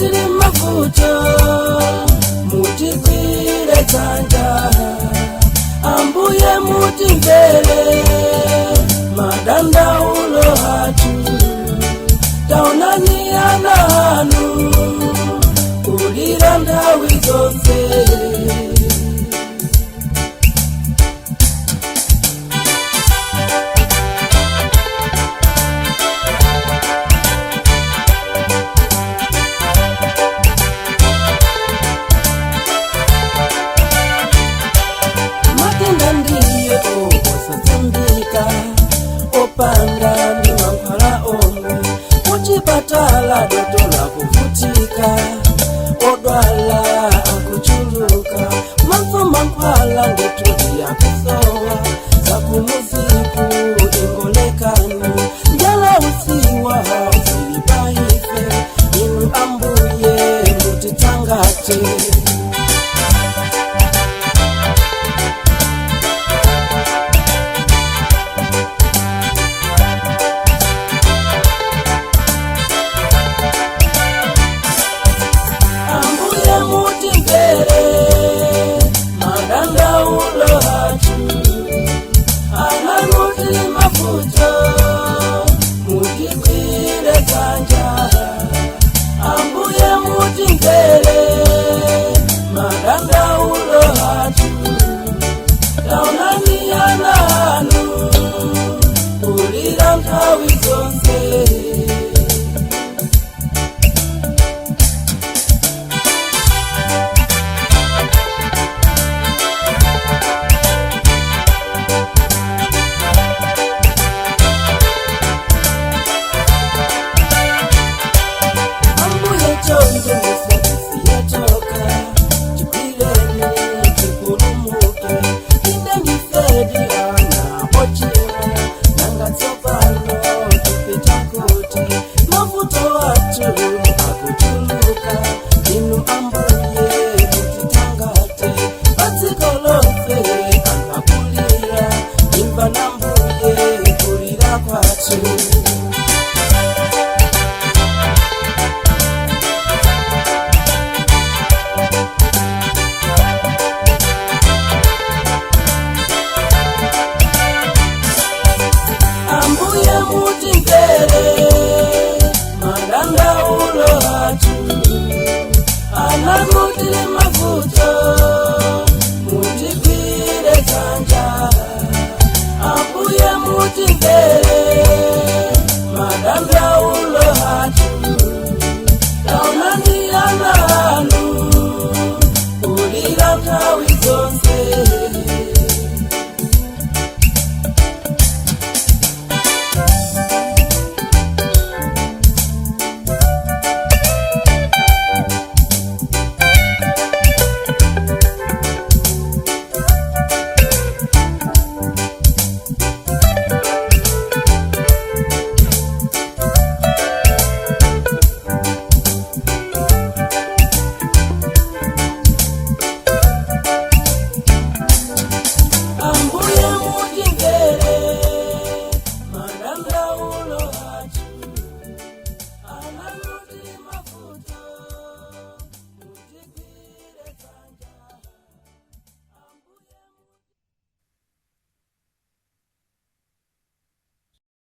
Tili mavuto, mutigwire dzanja. Ambuye, mutimvere madandaulo athu. Taonani ana anu kulira nthawi zonse. Matenda ndiye osatambika, opanda ndi mankhwala omwe. Kuchipatala dotola kuvutika, odwala akuchuluka, manso mankhwala nditudi yakusowa. Zakumuziku ingolekani, njala usiwa zili paife. Inu Ambuye, mutitangate. Ambuye, mutimvere madandaulo athu. Ananu tili mavuto, mutigwire dzanja. Ambuye, mutimvere madandaulo athu. Taonani ana anu kulira nthawi zonse. Ambuye, chonde musatisiye, tigwireni tipulumuke. Inde ndifedi ana ochimwa, nanga tsopano tipita kuti? Mavuto athu akuchuluka.